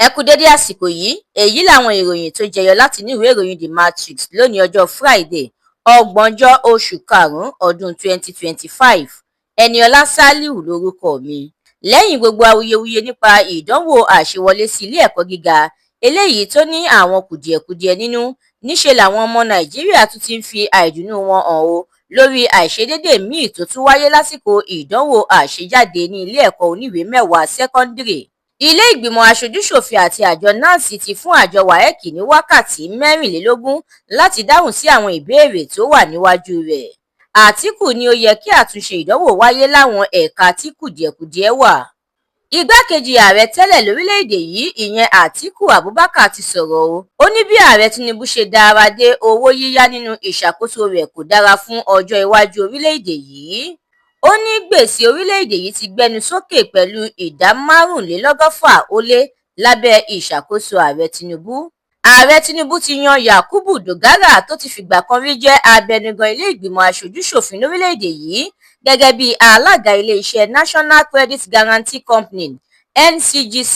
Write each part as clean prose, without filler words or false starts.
Ẹ kú dédé àsìkò yìí. Èyí làwọn ìròyìn tó jẹyọ láti inú ìwé ìròyìn The Matrix lónìí, ọjọ́ Friday, 30ọjọ́ oṣù karùn-ún ọdún 2025. Eniola Saliu lórúkọ mi. Lẹ́yìn gbogbo awuyewuye nípa ìdánwò àṣewọlé sí ilé ẹ̀kọ́ gíga eléyìí tó ní àwọn kùdìẹ̀kudiẹ nínú, níṣẹ́ làwọn ọmọ Nàìjíríà tún ti ń fi àìdùnnú wọn hàn o lórí àìṣedéédé míì tó tún wáyé lásìkò ìdánwò àṣejáde ní ilé ẹ̀kọ́ oníwèé mẹ́wàá sẹ́kọ́ńdírì. Ilé ìgbìmọ̀ aṣojúṣòfin àti àjọ NANS ti fún àjọ WAEC ní wákàtí 24 láti dáhùn sí àwọn ìbéèrè tó wà níwájú rẹ̀. Àtìkù ní ó yẹ kí àtúnṣe ìdánwò wáyé láwọn ẹ̀ka tí kùdìẹ̀kudiẹ wà. Igbákejì ààrẹ tẹ́lẹ̀ lórílẹ̀‐èdè yìí, ìyẹn Àtiku Abubakar, ti sọ̀rọ̀ o. Ó ní bí Ààrẹ Tinubu ṣe dára dé owó yíyá nínú ìṣàkóso rẹ̀ kò dára fún ọjọ́ iwájú orílẹ̀‐èdè yìí. Ó ní gbèsè orílẹ̀‐èdè yìí ti gbẹnu sókè pẹ̀lú ìdá 185 ó lé lábẹ́ ìṣàkóso Ààrẹ Tinubu. Ààrẹ Tinubu ti yan Yakubu Dogara, tó ti fìgbà kan rí jẹ́ abẹnugan ilé ìgbìmọ̀ aṣojúṣòfin lórílẹ̀‐èdè yìí, gẹ́gẹ́ bíi alága iléeṣẹ́ National Credit Guarantee Company, NCGC,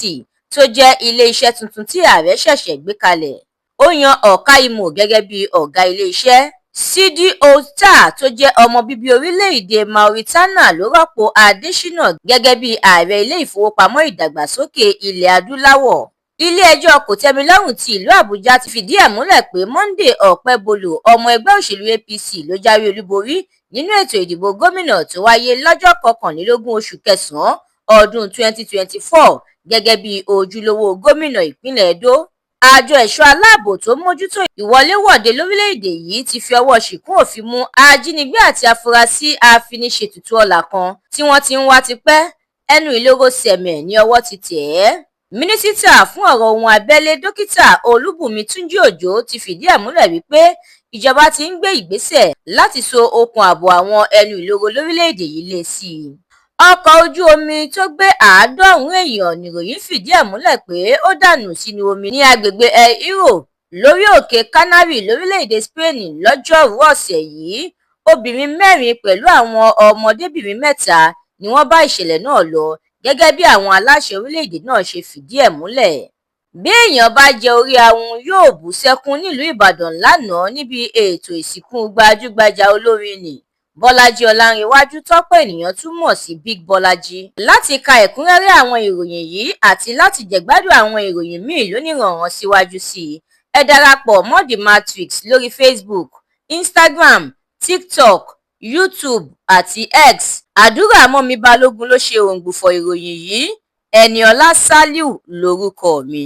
tó jẹ́ iléeṣẹ́ tuntun tí ààrẹ ṣẹ̀ṣẹ̀ gbé kalẹ̀. Ó yan Ọ̀káìmọ̀ gẹ́gẹ́ bíi ọ̀gá iléeṣẹ́. Sidi Ould Tah, tó jẹ́ ọmọ bíbí orílẹ̀-èdè Mauritania, ló rọ́pò Adésínà gẹ́gẹ́ bíi ààrẹ Ilé Ìfowópamọ́ Ìdàgbàsókè Ilẹ̀ Adúláwọ̀. Ilé-ẹjọ́ Kòtẹ́milọ́rùn ti ìlú Àbújá ti fìdí ẹ̀ múlẹ̀ pé Monday Okpebholo, ọmọ ẹgbẹ́ òṣèlú APC, ló jáwé olúborí nínú ètò ìdìbò gómìnà tó wáyé lọ́jọ́ 21 oṣù kẹsàn-án ọdún 2024 gẹ́gẹ́ bí ojúlówó gómìnà ìpínlẹ̀ Edo. Àjọ ẹ̀ṣọ́ aláàbò tó ń mójútó ìwọléwọ̀de lórílẹ̀‐èdè yìí ti fi ọwọ́ ṣìnkún òfin mú ajínigbé àti afurasí afiniṣètùtù ọlà kan tí wọ́n ti ń wá tipẹ́. Ẹnu ìloro Sẹ́mẹ̀ ní ọwọ́ ti tẹ̀ ẹ́. Mínísítà fún ọ̀rọ̀ ohun abẹ́lé, Dókítà Olúbùnmi Túnjí-Òjò, ti fìdí ẹ̀ múlẹ̀ wípé ìjọba ti ń gbé ìgbésẹ̀ láti so okùn ààbò àwọn ẹnu ìloro lórílẹ̀‐èdè yìí lé sí i. Ọkọ̀ ojú omi tó gbé 90 èèyàn nìròyìn fìdí ẹ̀ múlẹ̀ pé ó dànù sínú omi ní agbègbè El Hierro lórí òkè Canary lórílẹ̀‐èdè Spain lọ́jọ́rùú ọ̀sẹ̀ yìí. Obìnrin mẹ́rin pẹ̀lú àwọn ọmọdébìnrin mẹ́ta ni wọ́n bá ìṣẹ̀lẹ̀ náà lọ, gẹ́gẹ́ bí àwọn aláṣẹ orílẹ̀‐èdè náà ṣe fìdí ẹ̀ múlẹ̀. Béèyàn bá jẹ orí ahun yóò bú sẹ́kún nílùú Ìbàdàn lánàá níbi ètò ìsìnkú gbajúgbajà olórin nni Bọ́lájí Ọlárẹ̀wájú, tọ́pọ̀ ènìyàn tún mọ̀ sí Big Bolaji. Láti ka ẹ̀kúnrẹ́rẹ́ àwọn ìròyìn yìí àti láti jẹ̀gbádùn àwọn ìròyìn míì lóníranran síwájú sí i, ẹ darapọ̀ mọ́ The Matrix lórí Facebook, Instagram, TikTok, YouTube àti X. Àdúrà mọ́mì Balógun ló ṣe òǹgbùfọ̀ ìròyìn yìí. Eniola Saliu lórúkọ mi.